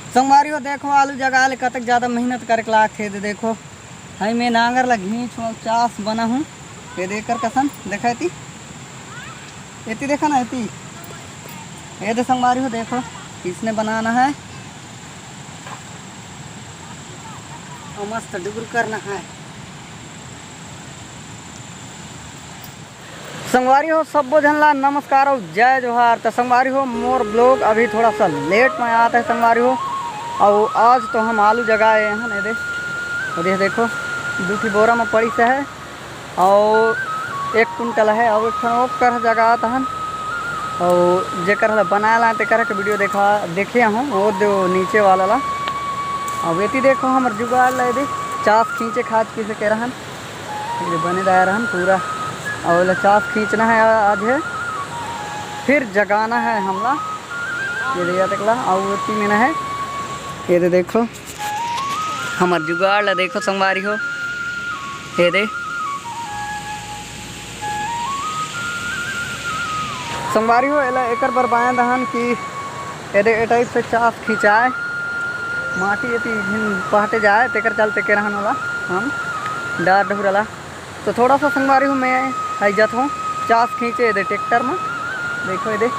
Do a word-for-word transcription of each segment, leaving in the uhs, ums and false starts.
संगवारी हो, देखो, आलू जगाए ले कतक ज्यादा मेहनत करे के लागथे। दे देखो, हई मैं नांगर ला घींच हूँ, चास बना हूँ। ये दे एकर कसन देखा एती, एती देखा ना, एती। ये दे संगवारी हो, देखो, इसने बनाना है और मस्त डुगरू करना है। संगवारी हो, सब्बो झन ला नमस्कार अउ जय जोहार। त संगवारी हो, मोर vlog अभी थोड़ा सा late में आत हे संगवारी हो। अउ आज तो हम आलू जगाए हन, ये दे, ये दे देखो, दू ठी बोरा में पड़िस हे अउ एक कुंटल हे अउ एक ठन ओकर जगात हन। अउ जेकर ला बनाए ला तेकर के video देखा, देखे हूँ, वो दो नीचे वाला ला। अउ एती देखो हमर जुगाड़ ला, ये दे चास खींचे खाच किसे के रहन। ये बने दाय रहन पूरा। अउ एला चास खींचना है आज है, फिर जगाना है हमला। ये दे, या तक ला, अउ एती में ना है। ये दे देखो, हमर जुगाड़ ला देखो संगवारी हो। ये दे संगवारी हो, एला एकर बर बांध हन कि ये दे, ए type से चास खींचाए, माटी एती झिन पहटे जाए, तेकर चलते के रहन ओला हम डार डहुरा ला। तो थोड़ा सा संगवारी हो, मैं आई जात हूँ चास खींचे ये दे tractor में। देखो ये दे,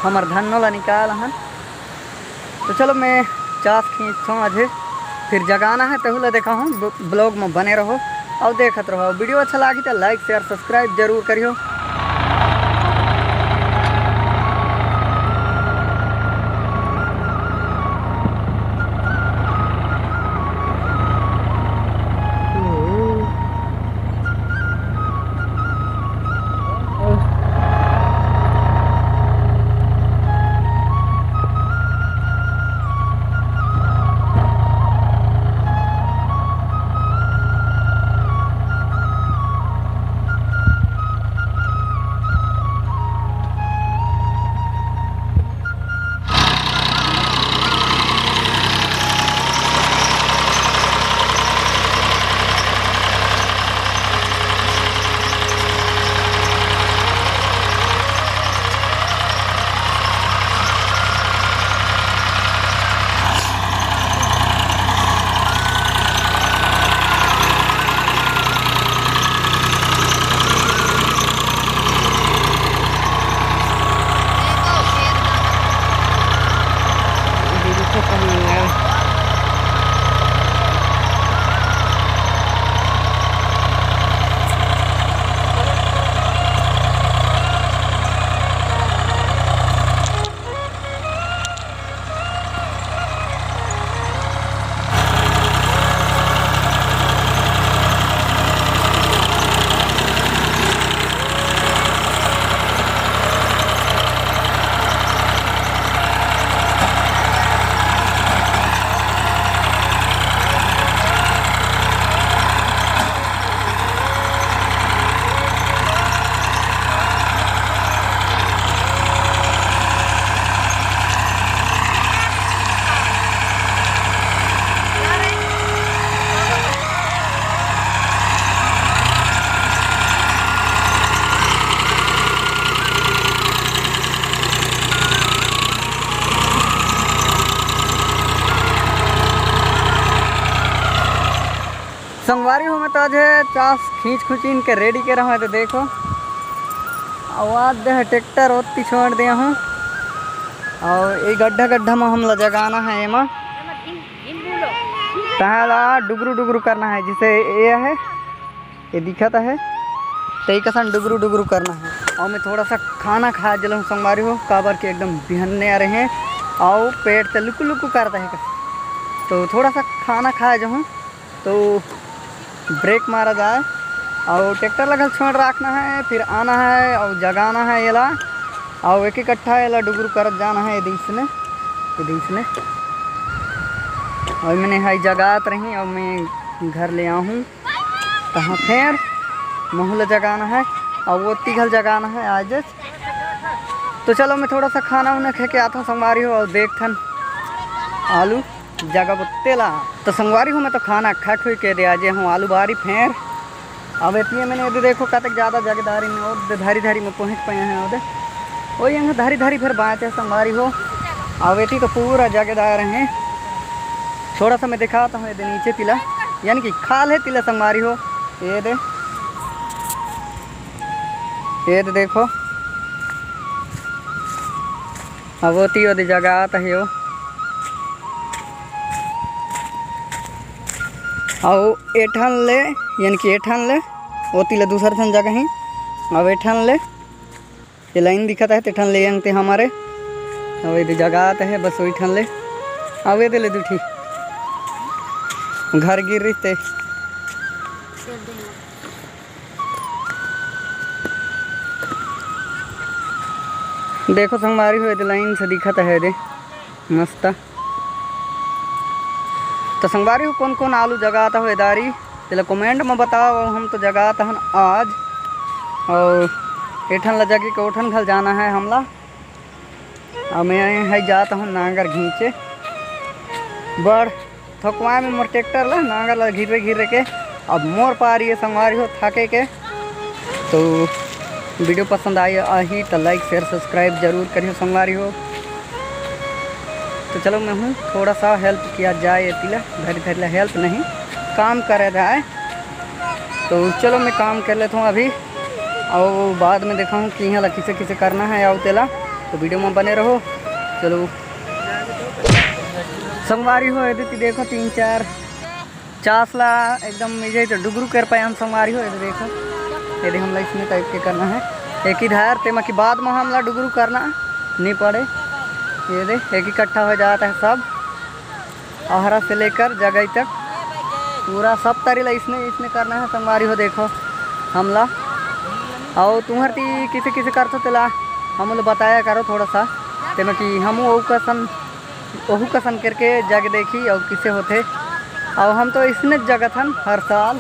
हमर धन्नो ला निकाल हन। तो चलो, मैं चास खींचथों आजे, फिर जगाना है, तहू ला देखा हूँ। ब-, vlog में बने रहो अउ देखत रहो। Video अच्छा लागी तो like, share, subscribe जरूर करियो। संगवारी हो, मैं तो आज हे चास खींच खुचिन के ready के रहूँ, तो देखो, आवाज दे हे tractor ओत्ती छोड़ दे हूँ। अउ ये गड्ढा गड्ढा में हमला जगाना है एमा। तहाँ ला डुगरू डुगरू करना है, जैसे ये है, ये दिखत है, तेई कसन डुगरू डुगरू करना है। अउ मैं थोड़ा सा खाना खा जलूँ संगवारी हो, काबर के एकदम बिहन्ने आ रहे हैं, अउ पेट ते लुकु लुकु करता है। तो थोड़ा सा खाना खा जाऊँ, तो break मारा जाए, अउ tractor ला घल छोड़ रखना है, फिर आना है अउ जगाना है एला, अउ एक एक कट्ठा एला डुगरू करत जाना है, ये दे इसने, ये दे इसने। अउ मैंने हाई जगात रही, अउ मैं घर ले आहूँ, तहाँ फेर महू ला जगाना है, अउ ओती घल जगाना है आज। तो चलो, मैं थोड़ा सा खाना उना खा के आता हूँ संगवारी हो, अउ देखथन आलू जगाबो तेला। तो संगवारी हो, मैं तो खाना खा खुई के दे आजे हूँ आलू बारी फेर। अब एतिये मैंने ये दे देखो कतक ज्यादा जगदारी में और दे धारी धारी में पहुँच पाए हैं। और दे वो ये धारी धारी फेर बाँचे संगवारी हो। अउ एती तो पूरा जगेदार हे। थोड़ा सा मैं दिखाता हूँ, ये दे नीचे तिला, यानी कि खाल हे तिला संगवारी हो। ये दे, ये दे देखो, अब ओती ओदे जगह आता हे वो। अउ एठन ले, यानी कि एठन ले, ओती ले दूसर ठन जगह ही। अउ एठन ले, ये लाइन दिखत हे, तेठन ले अंग ते हमारे। अउ एदे जगह आत हे, बस वही ठन ले। अउ एदे ले दू ठी घर गिर रहिस ते। देखो संगवारी हो, एदे लाइन से दिखत हे, एदे मस्त। तो संगवारी हो, कौन कौन आलू जगात हो एदारी, तेला comment में बताओ। हम तो जगात हन आज, अउ एठन ला जगे के ओठन घल जाना हे हमला। अउ मैं हे जात हन नांगर घींचे, बड़ थकवाए में मोर ट्रैक्टर ला, नांगर ला घिरे घिरे के। अब मोर पारी हे संगवारी हो थाके के। तो video पसंद आई आही तो like, share, subscribe जरूर करियो संगवारी हो। तो चलो मैं हूँ थोड़ा सा help किया जाए एती ला, धरी धरी ला help नहीं, काम करे जाए। तो चलो मैं काम कर लेता हूँ अभी, अउ बाद में देखा हूँ कि यहाँ ला किसे किसे करना हे अउ तेला। तो video में बने रहो। चलो संगवारी हो, एदे देखो तीन चार चास ला एकदम मिजे तो डुगरू कर पाए हम संगवारी हो। एदे देखो, एदे हमला इसने type के करना हे एक ही धार, तेमा कि बाद में हमला डुगरू करना नहीं पड़े। एदे एक इकट्ठा हो जात हे सब, अहरा से लेकर जगई तक पूरा सब तरी ला इसने इसने करना हे संगवारी हो। देखो हमला, अउ तुम्हर ती किसे किसे करथो तेला हमन ल बताया करो थोड़ा सा, तेमा कि हमू ओहू कसन, ओहू कसन करके जग देखी अउ किसे होथे। अउ हम तो इसने जगत हन हर साल।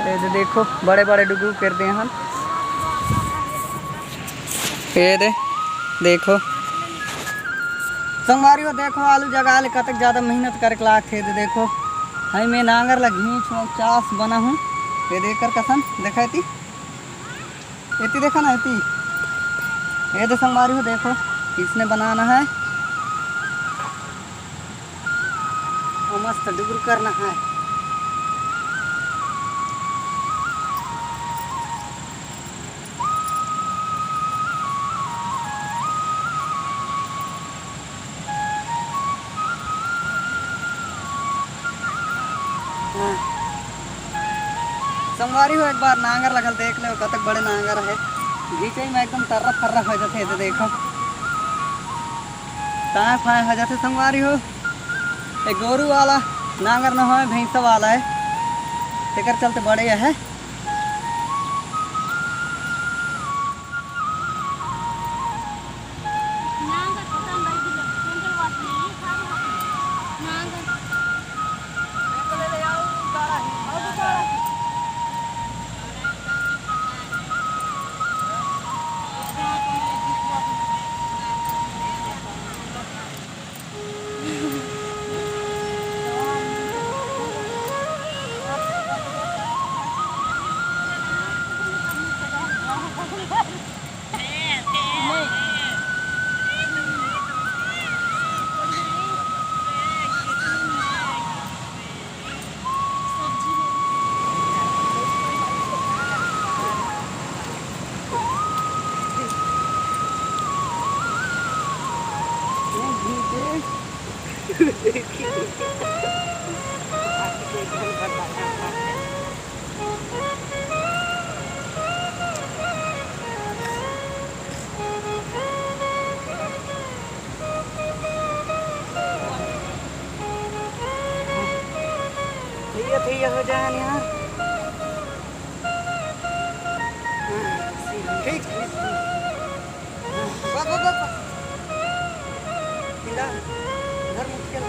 एदे देखो बड़े बड़े डुगरू कर दे हन। एदे देखो संगवारी हो, देखो आलू जगा ले कतक ज्यादा मेहनत करे के लागथे। एदे देखो, हई मैं नांगर ला घींच हूँ, चास बना हूँ। एदे एकर कसन देखा एती, एती देखा ना एती। एदे संगवारी हो, देखो इसने बनाना हे। अउ मस्त डुगरू करना हे। हाँ। संगवारी हो, एक बार नांगर लगल देख ले, कतक बड़े नांगर हे। घींचई में एकदम तर्रा फर्रा हो जाथे, एदे देखो। ताय फाय हो जाथे संगवारी हो। ए गोरू वाला नांगर न होय, भैंसा वाला हे, तेकर चलते बड़े हे। थैया, थैया हो जाए यार। हाँ, ठीक, ठीक, ठीक। हाँ, बस, बस, बस, बस। पिला, घर मुखिया।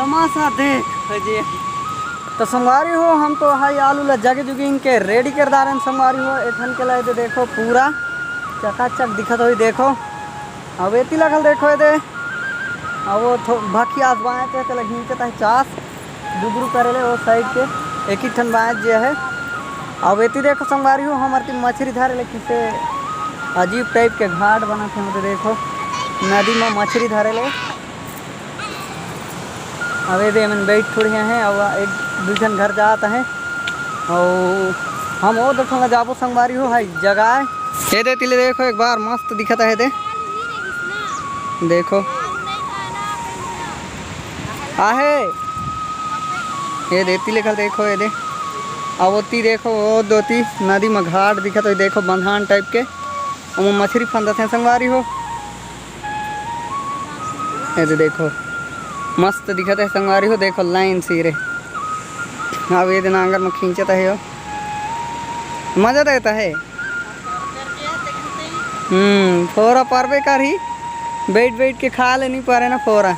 तमाशा देख। जी। तो संगवारी हो, हम तो हाई आलू ला जगे जुगिन के रेडी कर डारेन संगवारी हो। एठन के ला एदे देखो, पूरा चकाचक दिखत होही। देखो, अब एती लगल देखो एदे, अब वो थो-, भखियास बाँच हे, तेला घिंचत हे चास, दुगरू करे ले वो साइड के, एक ही ठन बाँच जे हे। अब एती देखो संगवारी हो, हमर ती मछरी धरे ले किसे अजीब टाइप के घाट बनत हे, मतलब देखो, नदी में मछरी धरे ले। अब एदे मन बैठ थोड़ी हे, अब एक दू झन घर जात हे, अउ हम वो देखो जाबो संगवारी हो, हाई जगह हे। एदे तिले देखो, एक बार मस्त दिखत हे एदे। देखो। आहे। एदे तिले कल देखो एदे। अब ओती देखो, वो दोती नदी में घाट दिखत हे, देखो बंधान टाइप के। ओमा मछरी फंदत हे संगवारी हो। एदे देखो। मस्त दिखत हे संगवारी हो, देखो लाइन सिरे। अब एदे नांगर में खींचत हे हो। मजा देता है। हम्म, फोरा परबे करही, बैठ बैठ के खा ले नहीं पारे ना फोरा।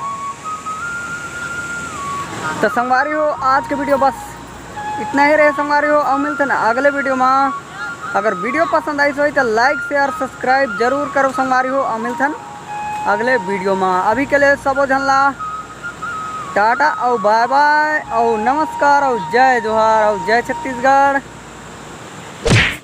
तो संगवारी हो, आज के वीडियो बस इतना ही रहे संगवारी हो। अब मिलथन अगले वीडियो में। अगर वीडियो पसंद आइस होही तो लाइक, शेयर, सब्सक्राइब जरूर करो संगवारी हो। अब मिलथन अगले वीडियो में। अभी के लिए सबो झन ला टाटा अउ बाय बाय अउ नमस्कार अउ जय जोहार अउ जय छत्तीसगढ़।